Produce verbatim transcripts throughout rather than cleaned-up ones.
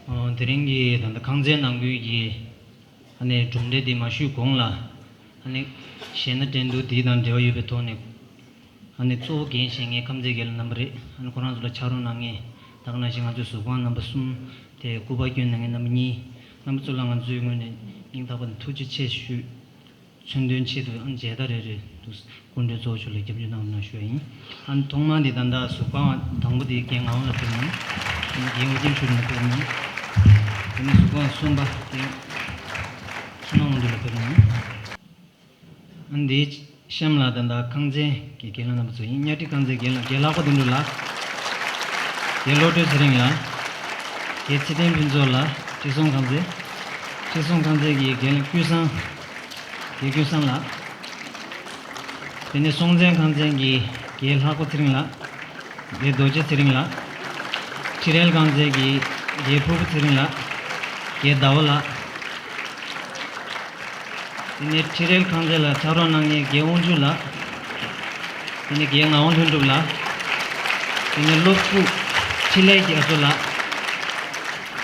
ཨོ། དེ་རིང་གི་ད་ལྟ་ཁང་ཚན་ནང་ཁུལ་གྱི་ཨ་ནི་གྲུབ་འབྲས་འདི་མ་ཞུས་གོང་ལ། ཨ་ནི་གཞས་སྣ་འགྲན་བསྡུར་འདི་དང་འབྲེལ་བ་ཡོད་པའི་ཐོག་ནས། ཨ་ནི་གཙོ་བོ་འགན་བཞེས་མཁན་ཁམས་ཚན་རྒན་ལགས་རྣམ་པ་རེད། ཨ་ནི་ཁོ་རང་ཚོ་ལ་ཕྱག་རོགས་གནང་མཁན། ད་ག་ནང་བཞིན་ང་ཚོའི་གཟུགས་ཁང་རྣམ་པ་གསུམ། དེ་སྐུ་པར་སྐྱོན་གནང་མཁན་རྣམ་པ་གཉིས། རྣམ་པ་ཚོ་ལ་ང་ཚོའི་ངོས་ནས་སྙིང་ཐག་པ་ནས་ཐུགས་རྗེ་ཆེ་ཞུ། མཚོན་དོན་ཆེད་དུ་ཨ་ནི་མཇལ་དར་རེ་རེ་འདུག་སྐུ་མགྲོན་གཙོ་བོ་མཆོག་ལ་སྐྱབས་འཇུག་གནང་རོགས་གནང་ཞུ་ཡ་ཡིན། ཨ་ནི་ཐོག་མར་འདི་ད་ལྟ་གཟུགས་ཁང་དང་པོ་དེ་རྒན་ངག་དབང་ལགས་ཕེབས་གནང་། ཨ་ནི་རྒན་ཨོ་རྒྱན་ཆོས་སྒྲོན་ལགས་ཕེབས་གནང་། དེ་ནས་གཟུགས་ཁང་གསུམ་པ་རྒན་ཆུ་ནང་དབང་འདུས་ལགས་ཕེབས་གནང་། ཨ་ནི་འདིའི་གཤམ་ལ་ད་ལྟ་ཁང་ཚན་གྱི་རྒན་ལགས་རྣམ་པ་ཚོ་ཡིན། གཉའ་ཁྲི་ཁང་ཚན་རྒན་ལགས། རྒན་ལྷག་པ་དོན་གྲུབ་ལགས། རྒན་བློ་གྲོས་ཚེ་རིང་ལགས། རྒན་ཚེ་བརྟན་ཕུན་ཚོགས་ལགས། ཁྲི་སྲོང་ཁང་ཚན། ཁྲི་སྲོང་ཁང་ཚན་གྱི་རྒན་ལགས་ཀུན་བཟང་། རྒན་ཀུན་བཟང་ལགས། དེ་ནས་སྲོང་བཙན་ཁང་ཚན་གྱི་རྒན་ལྷག་པ་ཚེ་རིང་ལགས། རྒན་རྡོ་རྗེ་ཚེ་རིང་ལགས། ཁྲི་རལ་ཁང་ཚན་གྱི་རྒན་ཕུར་བུ་ཚེ་རིང་ལགས། རྒན་ཟླ་བ་ལགས། དེ་ནས་ཁྲི་རལ་ཁང་ཚན་ལ་ཕྱག་རོགས་གནང་མཁན་རྒན་དབང་ཕྱུག་ལགས། དེ་ནས་རྒན་ངག་དབང་ལྷུན་གྲུབ་ལགས། དེ་ནས་སློབ་ཕྲུག་ཁྲི་ལས་རྒྱ་མཚོ་ལགས།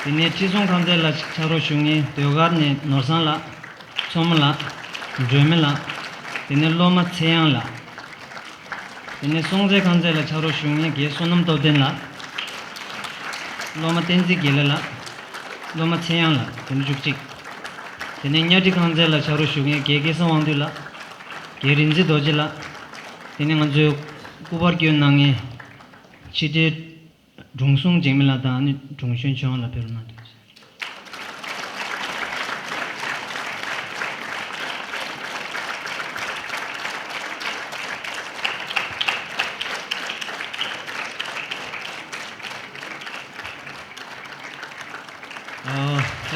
དེ་ནས་ཁྲི་སྲོང་ཁང་ཚན་ལ་ཕྱག་རོགས་ཞུ་མཁན་ཟློས་གར་ནས་ནོར་བཟང་ལགས། མཚོ་མོ་ལགས། སྒྲོལ་མ་ལགས། དེ་ནས་སློབ་མ་ཚེ་དབྱངས་ལགས། དེ་ནས་སྲོང་བཙན་ཁང་ཚན་ལ་ཕྱག་རོགས་ཞུ་མཁན་རྒན་བསོད་ནམས་སྟོབས་ལྡན་ལགས། སློབ་མ་བསྟན་འཛིན་དགེ་ལེགས་ལགས། སློབ་མ་ཚེ་དབྱངས་ལགས། དེ་ནས་བཅུ་གཅིག་དེ་ནས་གཉའ་ཁྲི་ཁང་ཚན་ལ་ཕྱག་རོགས་ཞུ་མཁན་རྒན་སྐལ་བཟང་དབང་འདུས་ལགས། རྒན་རིག་འཛིན་རྡོ་རྗེ་ལགས། དེ་ནས་ང་ཚོའི་སྐུ་པར་སྐྱོན་གནང་མཁན་ཕྱི་དྲིལ་དྲུང་སྲུང་འཇིགས་མེད་ལགས་དང་ཨ་ནི་དྲུང་གཞོན་ཆོས་དབང་ལགས་ཕེབས་རོགས་གནང་། ཨ།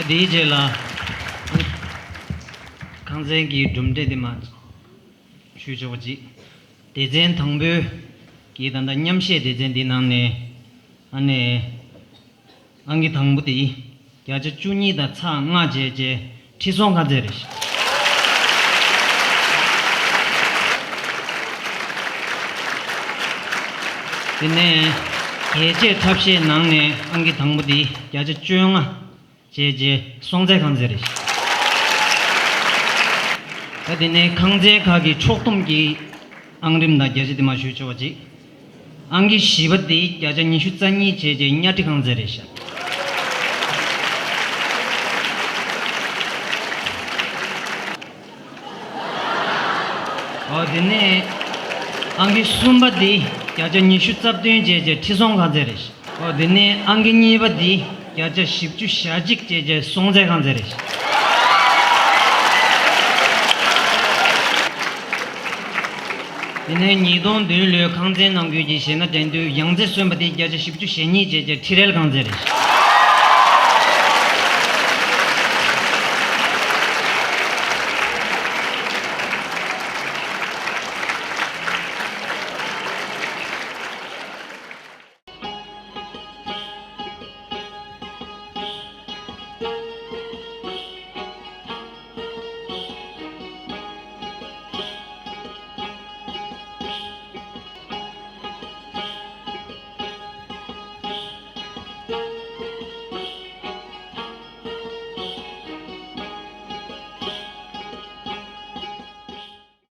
ད་དེའི་རྗེས་ལ་ཁང་ཚན་གྱི་གྲུབ་འབྲས་དེ་མར་ཞུས་ཆོག་པ་ཅིག་སྡེ་ཚན་དང་པོའི་གི་ད་ལྟ་མཉམ་གཞས་སྡེ་ཚན་འདི་ནང་ནས་ཨ་ནི་ཨང་ཀི་དང་པོ་དེ་བརྒྱ་ཆ་བཅུ་གཉིས་དང་ཚེག་ལྔ་བྱས་རྗེས་ཁྲི་སྲོང་ཁང་ཚན་རེད། དེ་ནས་རྒྱལ་གཅེས་འཁྲབ་གཞས་ནང་ནས་ཨང་ཀི་དང་པོ་དེ་བརྒྱ་ཆ་བཅོ་ལྔ་བྱས་རྗེས་སྲོང་བཙན་ཁང་ཚན་རེད། ད་དེ་ནས་ཁང་ཚན་ཁག་གི་ཕྱོགས་བསྡོམས་ཀྱི་ཨང་རིམ་དང་བརྒྱ་ཆ་དེ་མར་ཞུས་ཆོག་པ་ཅིག་ཨང་ཀི་བཞི་པ་དེ་བརྒྱ་ཆ་ཉི་ཤུ་རྩ་གཉིས་བྱས་རྗེས་གཉའ་ཁྲི་ཁང་ཚན་རེད་ཤག་ཨོ། དེ་ནས་ཨང་ཀི་གསུམ་པ་དེ་བརྒྱ་ཆ་ཉི་ཤུ་རྩ་བདུན་བྱས་རྗེས་ཁྲི་སྲོང་ཁང་ཚན་རེད་ཤག་ཨོ། དེ་ནས་ཨང་ཀི་གཉིས་པ་དེ་ བརྒྱ་ཆ་བཞི་བཅུ་ཞེ་གཅིག་བཅས་ཀྱི་སྲོང་བཙན་ཁང་བརྩེགས་རེད། དེ་ནས་ཉིས་སྟོང་བདུན་ལོའི་ཁང་བཙན་ནང་ཁུལ་གྱི་གཞས་སྣ་འགྲན་བསྡུར་ཡང་རྩེ་སོན་པ་དེ་བརྒྱ་ཆ་བཞི་བཅུ་ཞེ་གཉིས་བཅས་ཀྱི་ཁྲི་རལ་ཁང་བརྩེགས་རེད།